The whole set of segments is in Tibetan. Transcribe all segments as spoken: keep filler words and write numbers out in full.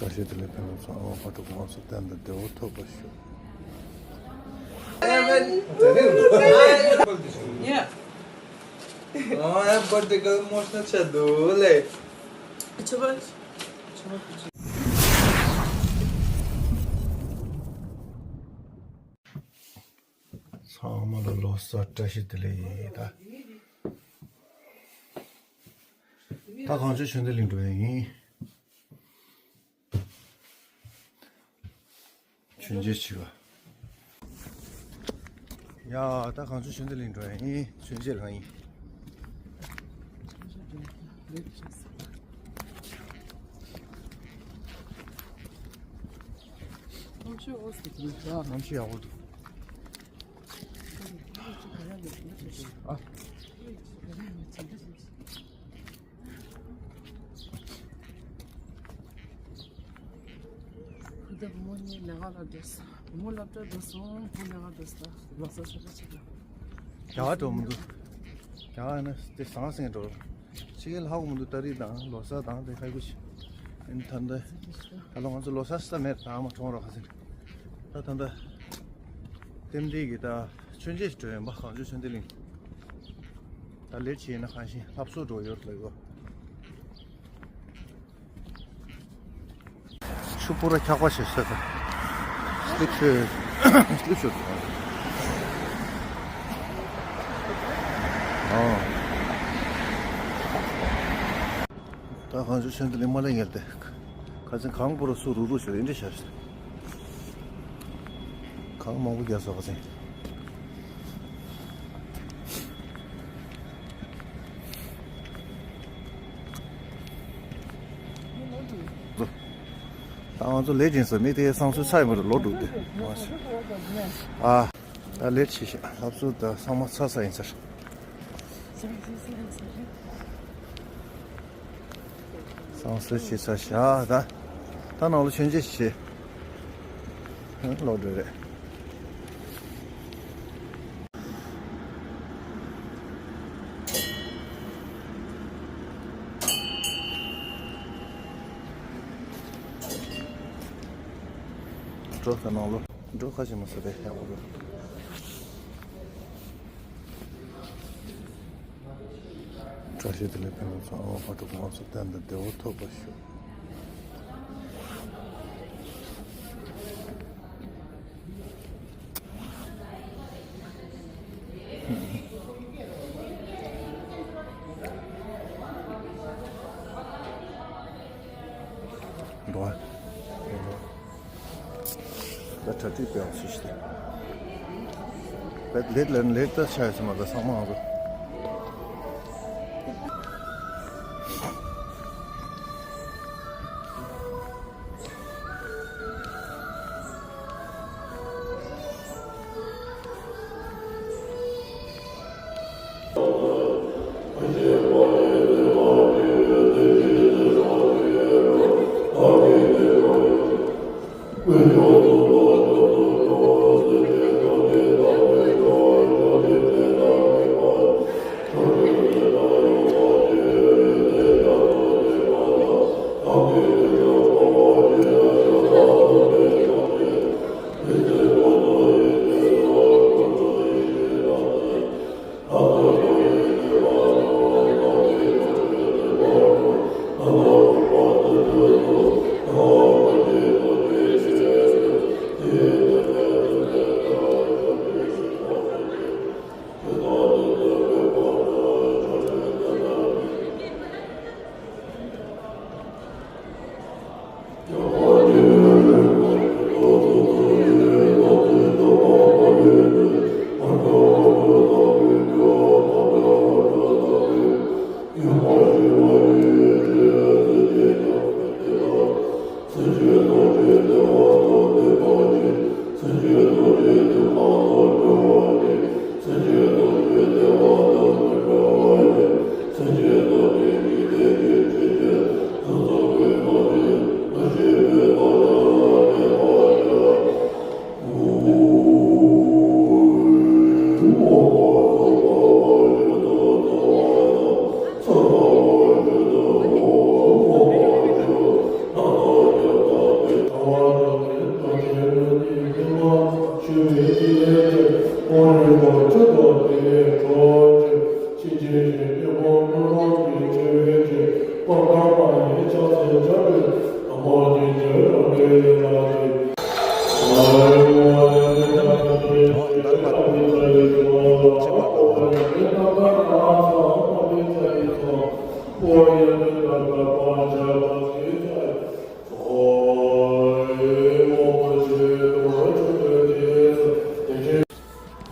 བཀྲ་ཤིས་བདེ་ལེགས་ཕན་ཚུན་ཚང་མ་བར་དུ་གོང་ས་བརྟན་དང་བདེ་བ་ཐོབ་པར་ཤོག་ཨོ་ཡ་བར་དུ་གལ་མོ་ཤ་ཆ་དུ་ལེ། ཚང་མ་ལ་ལོ་གསར་བཀྲ་ཤིས་བདེ་ལེགས་ཡིན་ད། ད་གངས་ལྗོངས་ཆོས་ལྡན་གླིང་འགྲོ་ཡ་ཡིན། མཆོད་མཇལ་བྱེད་པ། ཡ་ད་གངས་ལྗོངས་ཆོས་ལྡན་གླིང་འགྲོ་ཡ་ཡིན། མཆོད་མཇལ་གང་ཡིན། གནམ་གཤིས་ཡག་པོ་འདུག་ཨ། ཁུ་ད་བུ་མོ་གཉིས་ལས་ཀ་ལ་འགྲོ་སོང་། བུ་མོ་སློབ་གྲྭ་འགྲོ་སོང་། བུ་ལས་ཀ་འགྲོ་སོང་། ལོ་གསར་གསར་པ་ཞིག་ལ། རྒྱ་གར་འགྲོ་མི་འདུག་རྒྱ་གར་ནི་དེ་ཟང་ཟིང་འགྲོ། ཕྱི་རྒྱལ་ཧ་གོ་མི་འདུག་ཏ་རིག་དང་ལོ་གསར་དང་དེ་ཧ་གོ་ཤི། ཨིན་ཐ་འདི། ད་ལོ་ང་ཚོ་ལོ་གསར་ས་མེད་དང་མ་གྲོང་རོགས་ཁ་སིན། ད་ད་ད། རྟེན་འབྲེལ་གྱི་ད་མཆོད་མཇལ་ཞིག་འགྲོ་ཡོད་པ་གངས་ལྗོངས་ཆོས་ལྡན་གླིང་། ད་ལེ་ཆེ་ན་གང་ཤེས་ལྷ་བཟོ་འགྲོ་ཡོད་ལ་ཡོད། ཆུ་པུ་ར་འཁྱག་པ་ཞེ་ས་ད། སླིབ་ཤོད། སླིབ་ཤོད། ཨོ། ད་གངས་ལྗོངས་ཆོས་ལྡན་གླིང་མ་ལེ་ངེར་ཏེ། ཁ་སང་གངས་པུ་ར་སུ་རུ་རུ་ཤོད་ཨིན་འདྲ་ཤར། གངས་མང་པོ་རྒྱག་སོགས་ཟིན། ད་ང་ཚོ་ལས་ཀྱིན་སོ་མི་དེ་སང་སུ་ཚ་ཡི་མ་རུ་ལོ་འགྲོ་དུས། ཨ། ད་ལས་ཆེ་ཤག་ལྷ་བཟོ་ད་ཚང་མ་ཚ་ས་ཡིན་ཚར། སང་སུ་ཆེ་ས་ཤ་ད། ད་ནང་ལོ་ཆོས་མཇལ་ཆེ། ལོ་འགྲོ་རེད། འགྲོ་ད་ནང་ལོ། འགྲོ་ཁ་ཞིག་མ་ཟེར་བས་ཡག་པོ་འགྲོ། བཀྲ་ཤིས་བདེ་ལེགས་ཕན་ཚུན་ཚང་མ་བར་དུ་གོང་ས་བརྟན་དང་བདེ་བ་ཐོབ་པར་ཤོག་འགྲོ། ད་གྲ་སྒྲིག་དཔེ་ཡག་ཤོས་ཤིག་རེད། ལེགས་ལ་ལེགས་ད་ཆ་ཡོད་ས་མ་རེད་ཚང་མ་ང་ཚོ།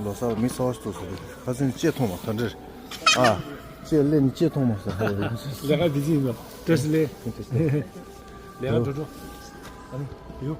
ལོ་གསར་མི་གསར་པ་ཞིག་ཐུག་སོང་། ཁ་སང་ལྕེ་མཐོང་མ་ག་འདྲ་རེད། ཨ། ལྕེ་ལེན་ལྕེ་མཐོང་མ་ཟེར་ཧ་ལས། ལས་ཀ་འདི་ཅི་ཡིན་ནོ། བཀྲ་ཤིས་བདེ་ལེགས། ལས་ཀ་འགྲོ་འགྲོ། ཨ་ནི། ཡོ།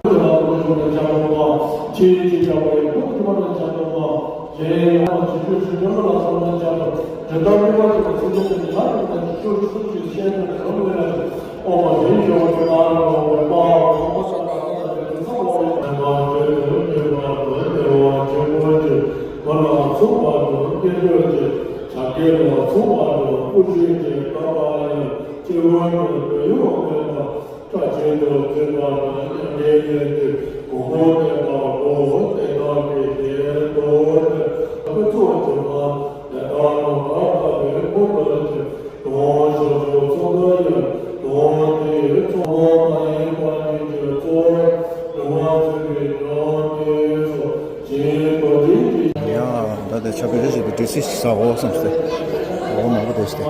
ཡ། ད་ལྟ་ཆ་པེ་རེ་ཞིག་ཏུ་ཏྲེ་སི་ཟ་འོ་བསམ་སྟེ། འོ་མང་པོ་བསྡད་སྟེ།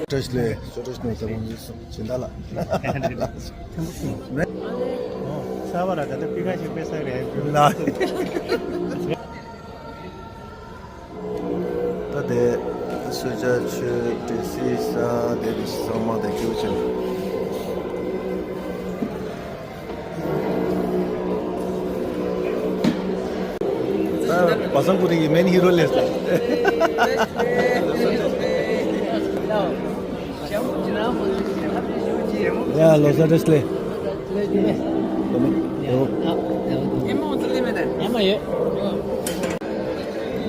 བཀྲ་ཤིས་བདེ་ལེགས། བཀྲ་ཤིས་བདེ་ལེགས་ཟེར་བ་འདི་སོང་། སྦྱིན་བདག་ལགས། ས་བ་ར་ད་ལྟ་པི་ཀ་ཞིག་དཔེ་ས་རེད། ལགས། ད་དེ་གསོལ་ཇ་མཆོད་ཏྲེ་སི་ས་དེ་དེ་ཚང་མ་དེ་ཁྱེར་ཕྱིན། ད་བ་སང་ཀུ་རི་ཡི་མེན་ཧི་རོ་ལས། ཡ་ལོ་གསར་བཀྲ་ཤིས་བདེ་ལེགས།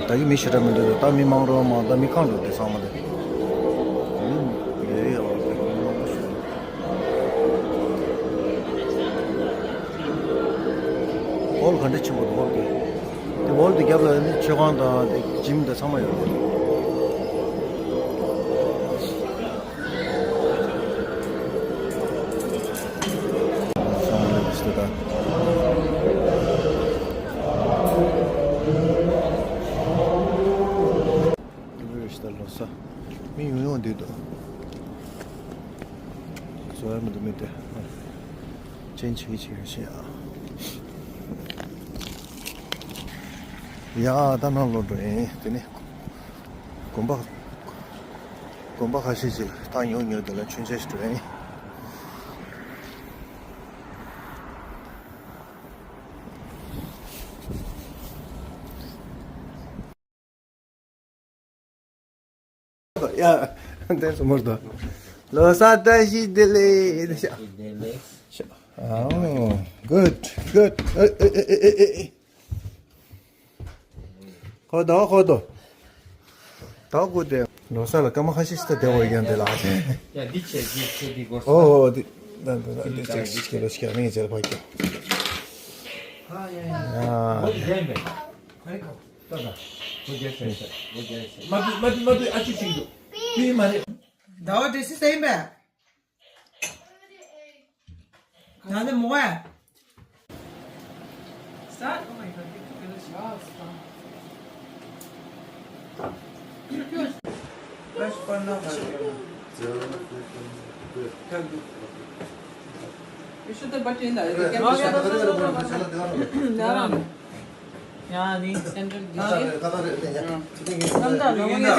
ད་གི་མི་ཞེ་དྲག་མི་འདུག་ད་མི་མང་རུ་མང་། ད་མི་གང་འདུག་དེ་ཚང་མ་དེ། ཡེ་ཡེ་ཡ་མི་མང་པོ་ཞིག་ཧོལ་ག་འདྲ་ཆེན་པོ་འདུག་ཧོལ་དེ། དེ་ཧོལ་དེ་རྒྱབ་ལ་ནི་མཆོད་ཁང་དང་དེ་ཇིམ་དང་ཚང་མ་ཡོད་རེད། ལོ་གསར་མི་ཡོང་ཡོང་བསྡད་འདུག་བཟོ་ཡ་མི་འདུག་མི་དེ་ཅན་ཆེ་ཆེ་ཡོད་ཤེས་ཨ། ཡ་ད་ནང་ལོག་འགྲོ་ཡིན། དེ་ནི་དགོན་པ་དགོན་པ་ཁ་ཤས་ཅིག་ད་ཉུང་ཉུང་དེ་ལ་མཆོད་མཇལ་ཞིག་འགྲོ་ཡིན། ཡ། དེ་སུ་མོར་དོ། ལོ་གསར་བཀྲ་ཤིས་བདེ་ལེགས། བདེ་ལེགས། ཨོ། good good། ཨེ་ཨེ་ཨེ་ཨེ། ཁོ་དོ་ཁོ་དོ། དོ་ཁོ་དེ། ལོ་གསར་ལ་སྐར་མ་ཁ་ཤས་ཤིག་ད་བདེ་བ་ཡོད་ཀྱང་དེ་ལ། ཡ་འདི་བྱས་འདི་བྱས་འདི་སྒོ་ཨོ་ཨོ་འདི། ད་ད་ད་འདི་ཅེག་ཤིག་ལོ་ཤིག་ཡ་ནི་ཅེར་ཕ་གི། ཨ་ཡ་ཡ། ཡ། ད་ད། ཁོ་རྒྱལ་ཤོད་ཤོད། ཁོ་རྒྱལ་ཤོད། མ་དུ་མ་དུ་མ་དུ་ཨ་ཅུ་ཅིག་འདུག་དུས་མ་རེད། ཟླ་བ་བཀྲ་ཤིས་ཟེར་ཡིན་པས། ད་ནི་མོ་ཨ། Start? Oh my God, you took a little while. Start. Fresh corn now, but you should have button in there. You can. ཡ་ནི། སེན་ཊར་འདི་ཡིན། ནམ་ཟླ་ནམ་གི་ནི།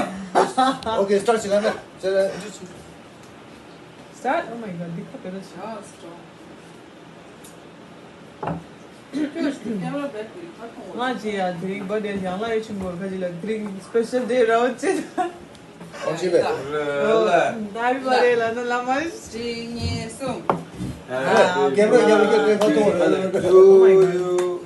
Okay, start. Start. Oh my God, འདི་ཁ་བེ་ར་ཆ། ང་ཅི་ཡ་དེ་རིང་བར་ཐདེ་ཡང་ལ་ཡོད་ཆུང་གོར་ཁ་ཅི་ལ་དེ་རིང་སྤེ་ཤལ་ཌེ་ར་བ་ཅི། ཨོ་ཅི་ལེ། ཨོ་ཧེ་པི་བར་ཐདེ་ལ་ནི་བླ་མ། གཅིག་གཉིས་གསུམ། Happy birthday to you.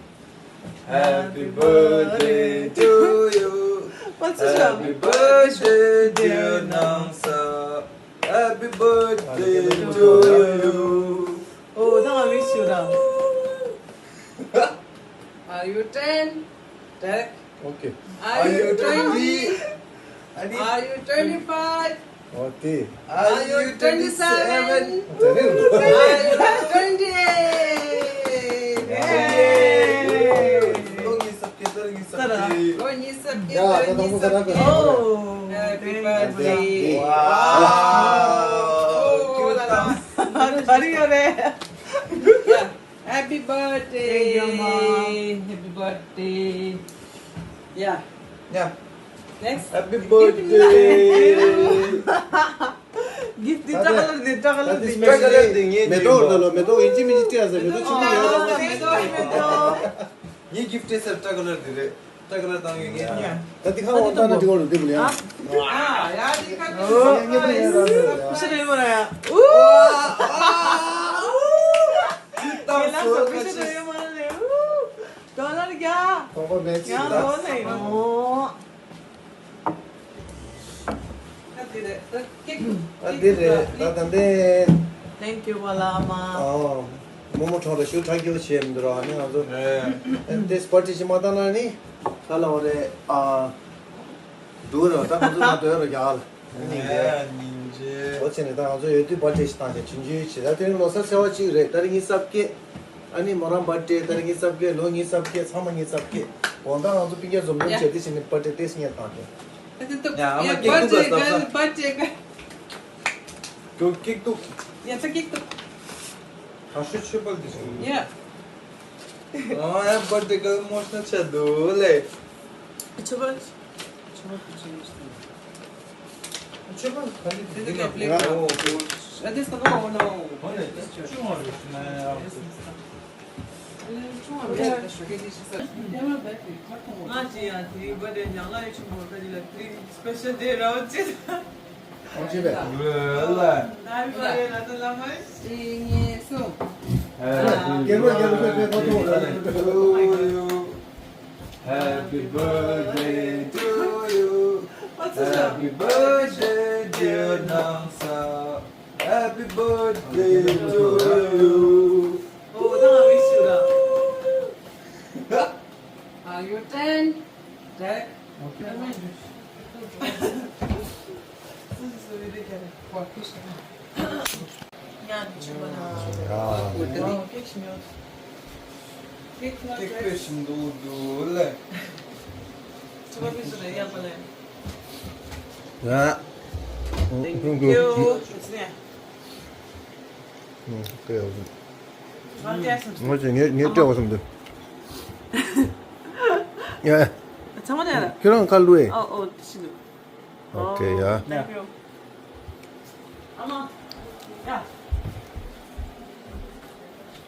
Happy birthday to you. Happy birthday, dear Nangsa. Happy birthday to you. Oh, ད་ང་ཝིཤ་ཞུ་ར། Are you ten? Derek. Okay. Are you twenty? Are you twenty-five? ཨོ་དེ། Are you twenty-seven? Are you twenty-eight? ལོ་ཉི་ཤུ་རྩ་བརྒྱད། ལོ་ཉི་ཤུ་རྩ་བརྒྱད། ལོ་ཉི་ཤུ་རྩ་བརྒྱད། ཡ་ད་དང་པོ་ཁ་ཐག་ཁ་ཐག། Happy birthday. Wow. ག་རེ་ཡོད་རེད། Happy birthday. Thank you, Mom. Happy birthday. Yeah. Yeah. Next. Happy birthday. Gift འདི་སྐྲ་ཀ་ལར་འདི་སྐྲ་ཀ་ལར་འདི། སྐྲ་ཀ་ལར་འདི་ངའི་མེ་ཏོག་འདི་ལ་མེ་ཏོག་ཡིན་གཅིག་མིན་གཅིག་སྤྲད་ཟེར། མེ་ཏོག་ཆུང་ཆུང་ཡོད་ར། མེ་ཏོག་མེ་ཏོག་ངའི་gift སྤྲད་ཟེར་སྐྲ་ཀ་ལར་འདི་རེད། སྐྲ་ཀ་ལར་བཏང་ཡོད་ངས། ད་འདི་ཁ་འོང་ད་ན་འདི་འོང་འདི་བུ་ལ་ཡ། ཨ་ཡ་འདི་ཁ་འདི་ངས་ངས་འདི་ཡ་ར་འདི་ཡ། ཕྱི་ལ་ཡོད་མ་ར་ཡ། ཨུ། ཁྱི་ལ་སོ་ཕྱི་ལ་ཡོད་མ་ར་ཡ། ཨུ། ཌོ་ལར་བརྒྱ། ཁོང་པ་མེད་ཡ་ཅིག་ད། ཌོ་ལར་ཡོད། ཨོ། ཨ་འདི་རེད་ད་ད་འདི། Thank you བ་ལ་མ། ཨོ། རྨོ་མོ་གྲོགས་ལ་ཞུ་དྲག་རྒྱུ་བྱེད་མི་འདུག་ར་ནི་ང་ཚོ། ཨེ་ཏེས་པར་ཏི་ཞིག་མ་བཏང་ན་ནི། ད་ལ་བ་རེད་ཨ། འདུག་ར་ད་ང་ཚོ་ད་འདོད་ར་རྒྱག་ལ། ཨ་ནི་འདི། ཨེ་སྙིང་རྗེ། འོ་བྱས་ནས་ད་ང་ཚོ་ཡོད་དུས་པར་ཏི་ཞིག་བཏང་བྱས་ཆུང་ཆུང་བྱས། ད་དེ་རིང་ལོ་གསར་ཚེས་པ་གཅིག་རེད། ད་རིང་ཉི་ཤུ་རྩ་བརྒྱད། ཨ་ནི་མོ་རང་པར་ཏི་ད་རིང་ཉི་ཤུ་རྩ་བརྒྱད། ལོ་ཉི་ཤུ་རྩ་བརྒྱད། ཚང་མ་ཉི་ཤུ་རྩ་བརྒྱད། དགོང་དག་ང་ཚོ་སྤུན་ཀྱག་འཛོམས་འཛོམས་བྱས་དེ་བྱས་ནས་པར་ཏི་ཏེས་ངས་བཏང་བྱས། ཡ་ཨ་མ་ཀེག་ཏུ་ག་སྟབས་ས། Go ཀེག་ཏུ། ཡ་ཚ་ཀེག་ཏུ། ད་ཤུ་ཆུ་པར་ཏི་ཞིག་ཡ། ཨ་ཡ་པར་ཏི་གལ་མོ་ཤ་ཆ་དུ་ལེ། ཆུ་པར། ཆུ་པར་ག་ལེ་དེ་ན་ཨོ་ཨོ་ཨོ་ནོ། ཨ་ནི་ཆུ་མ་རུ་ཤི་ན་ཡ། ང་ཅི་ཡང་དེའི་བར་དེ་ཡང་ལ་ཡོད་ཆུང་བོ་ཁ་ཅིག་ལ་དེ་སི་པེ་ཤལ་ཌེ་ར་བ་ཅི། ཨོ་ཅི་བས། ད་བི་བ་རེ་ལ་ད་ལ་མ་ཤི་ངེ་སོ། Happy birthday to you. Happy birthday to you. Happy birthday, dear Nangsa. Happy birthday to you. Oh, that wish you. Are you ten? Jack? Okay. Thank you. ངོ་ཅིག་ངས་ངས་སྤྲད་པ་བསམ་འདུག་ཡ། ཚང་མ་ནས་ལ། ཁྱོད་རང་ཁ་ལུས་ཨེ། ཨོ་ཨོ་ཤི་འདུག་ཨོ་ཁེ་ཡ། Thank you. ཨ་མ། ཡ།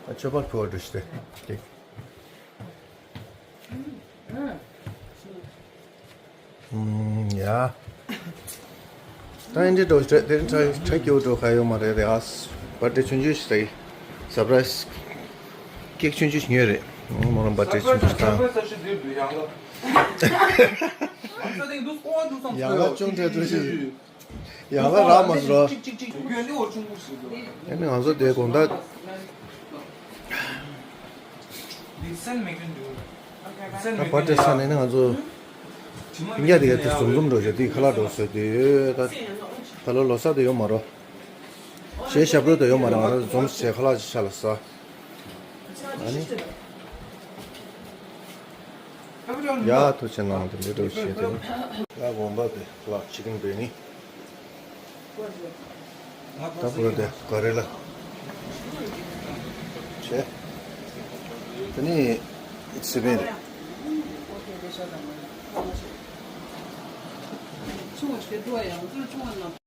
ཨ་ཆོས་པ་ཕུ་བ་འགྲོ་ཤི་སྟེ། ཡ། ད་ཨེ་འདྲ་འགྲོ་ཤི་དེ་རིང་ཁྲ་ཁྲ་སྐྱོ་འགྲོ་ཁ་ཡོད་མ་རེད་དེ་ཨ། པར་ཏི་ཆུང་ཆུང་ཞིག་རེད། སར་པ་རའི་སི་ཀེག་ཆུང་ཆུང་ཞིག་ཉོས་རེད། མོ་རང་པར་ཏི་ཆུང་ཆུང་བཏང་། ཡང་ལ་ཅུང་འདྲ་འགྲོ་ཤི། ཡང་ལ་རག་མ་སོང་། ཨ་ནི་ང་ཚོ་དེ་དགོང་དག་ད་པར་ཏི་ས་ནས་ནི་ང་ཚོ་སྤུན་ཀྱག་དེ་ག་དེ་འཛོམས་འཛོམས་འགྲོ་བྱས་དེ་ཁ་ལག་འགྲོ་ཟེར་དུས་ད་ད་ལོ་ལོ་གསར་དུ་ཡོད་མ་རོ། གཞས་ཞབས་བྲོ་དུ་ཡོད་མ་རེད། ང་ཚོ་འཛོམས་བྱས་ཁ་ལག་ཅིག་ཤ་ལ་ཟ། ཨ་ནི། ཡ་ཐུགས་ཆེ་གནང་དེ་འདྲ་འགྲོ་བྱས་དེ་ནི། ཡ་དགོངས་པ་དེ་ལགས་ཅི་གིན་པས་ནི། ད་བོད་དེ་ག་རེ་ལ། བྱས། དེ་ནི་སི་པན་རེད། ཆུང་བ་ཞིག་འདུག་ཡང་ཚུར་ཆུང་བ་ནང་